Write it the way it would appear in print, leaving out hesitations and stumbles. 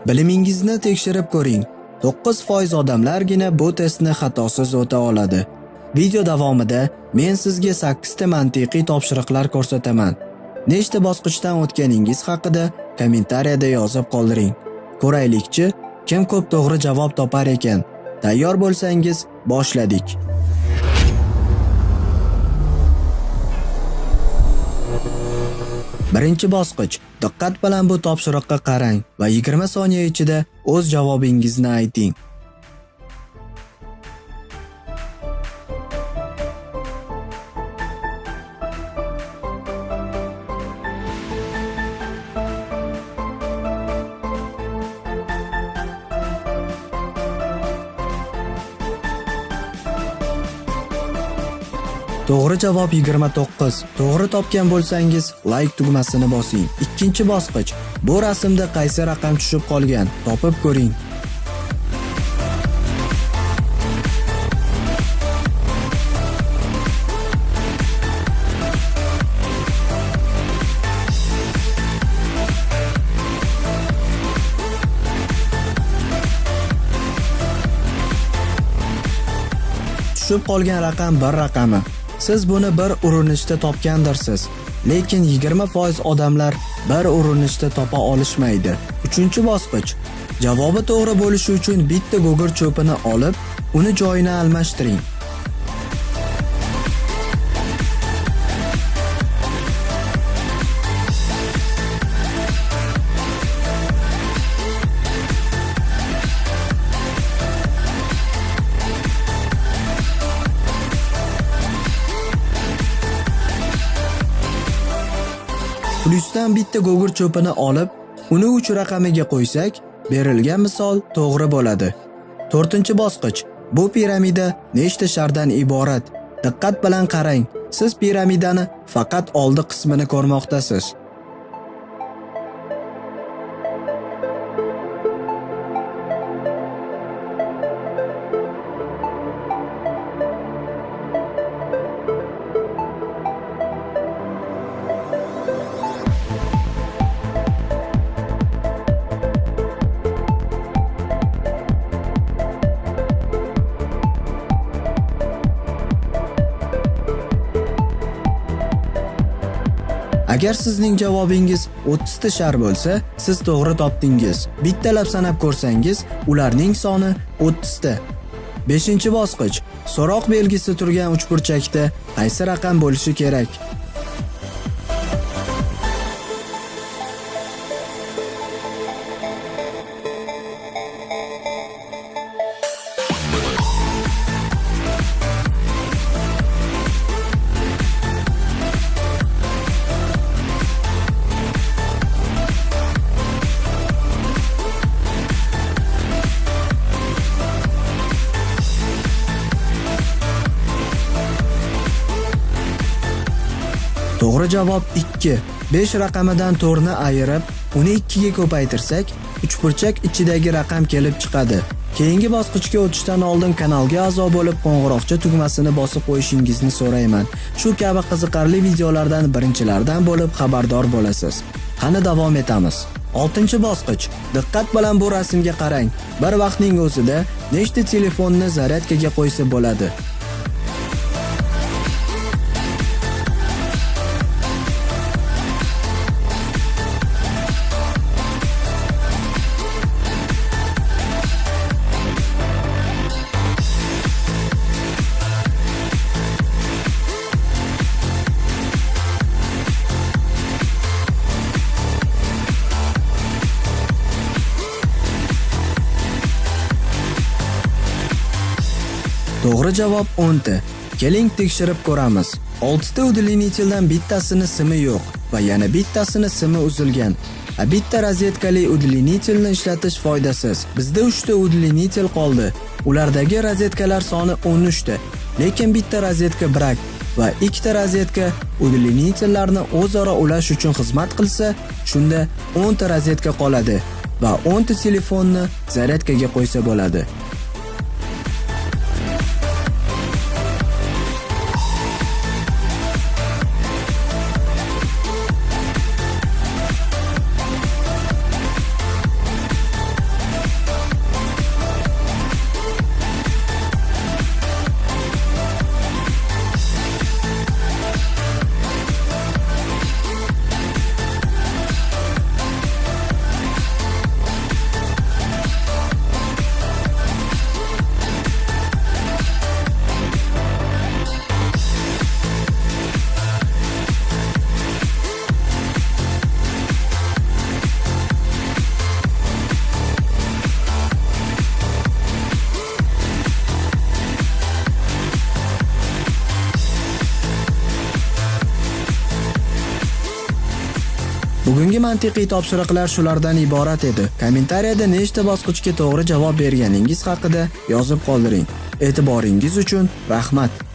Bilimingizni tekshirib ko'ring. 9% odamlargina bu testni xatosiz o'ta oladi. Video davomida men sizga 8 ta mantiqiy topshiriqlar ko'rsataman. Nechta bosqichdan o'tganingiz haqida kommentariyada yozib qoldiring. Ko'raylikchi, kim ko'p to'g'ri javob topar ekan? Tayyor bo'lsangiz, boshladik. Birinchi bosqich. Diqqat bilan bu topshiriqqa qarang va 20 soniya ichida o'z javobingizni ayting. To'g'ri javob 29. To'g'ri topgan bo'lsangiz, like tugmasini bosing. Ikkinchi bosqich. Bu rasmda qaysi raqam tushib qolgan? Topib ko'ring. Tushib qolgan raqam bir raqami. Siz buni bir urinishda topgandirsiz, lekin 20% odamlar bir urinishda topa olishmaydi. Uchinchi bosqich. Javobi to'g'ri bo'lishi uchun bitta gugurt cho'pini olib, uni joyini almashtiring. Plyusdan bitta gugurt cho'pini olib, uni 3 raqamiga qo'ysak, berilgan misol to'g'ri bo'ladi. To'rtinchi bosqich. Bu piramida nechta shardan iborat? Diqqat bilan qarang. Siz piramidani faqat oldi qismini ko'rmoqdasiz. Agar sizning javobingiz 30 ta shar bo'lsa, siz to'g'ri topdingiz. Bittalab sanab ko'rsangiz, ularning soni 30 ta. 5-bosqich. So'roq belgisi turgan uchburchakda qaysi raqam bo'lishi kerak? To'g'ri javob 2. 5 raqamidan 4 ni ayirib, uni 2 ga ko'paytirsak, uchburchak ichidagi raqam kelib chiqadi. Keyingi bosqichga o'tishdan oldin kanalga a'zo bo'lib, qo'ng'iroqcha tugmasini bosib qo'yishingizni so'rayman. Shu kabi qiziqarli videolardan birinchilardan bo'lib xabardor bo'lasiz. Qani davom etamiz. 6-bosqich. Diqqat bilan bu rasmga qarang. Bir vaqtning o'zida nechta telefonni zaryadkaga qo'ysa bo'ladi? To'g'ri javob 10 ta. Keling tekshirib ko'ramiz. 6 ta удлинительdan bittasini simi yo'q va yana bittasini simi uzilgan. Bitta rozetkali удлинительni ishlatish foydasiz. Bizda 3 ta удлинитель qoldi. Ulardagi rozetkalar soni 13 ta. Lekin bitta rozetka brak va ikkita rozetka удлинительlarni o'zaro ulash uchun xizmat qilsa, shunda 10 ta rozetka qoladi va 10 ta telefonni zaryadkaga qo'ysa bo'ladi. Bugungi mantiqiy topshiriqlar shulardan iborat edi. Kommentariyada nechta bosqichga to'g'ri javob berganingiz haqida yozib qoldiring. E'tiboringiz uchun rahmat.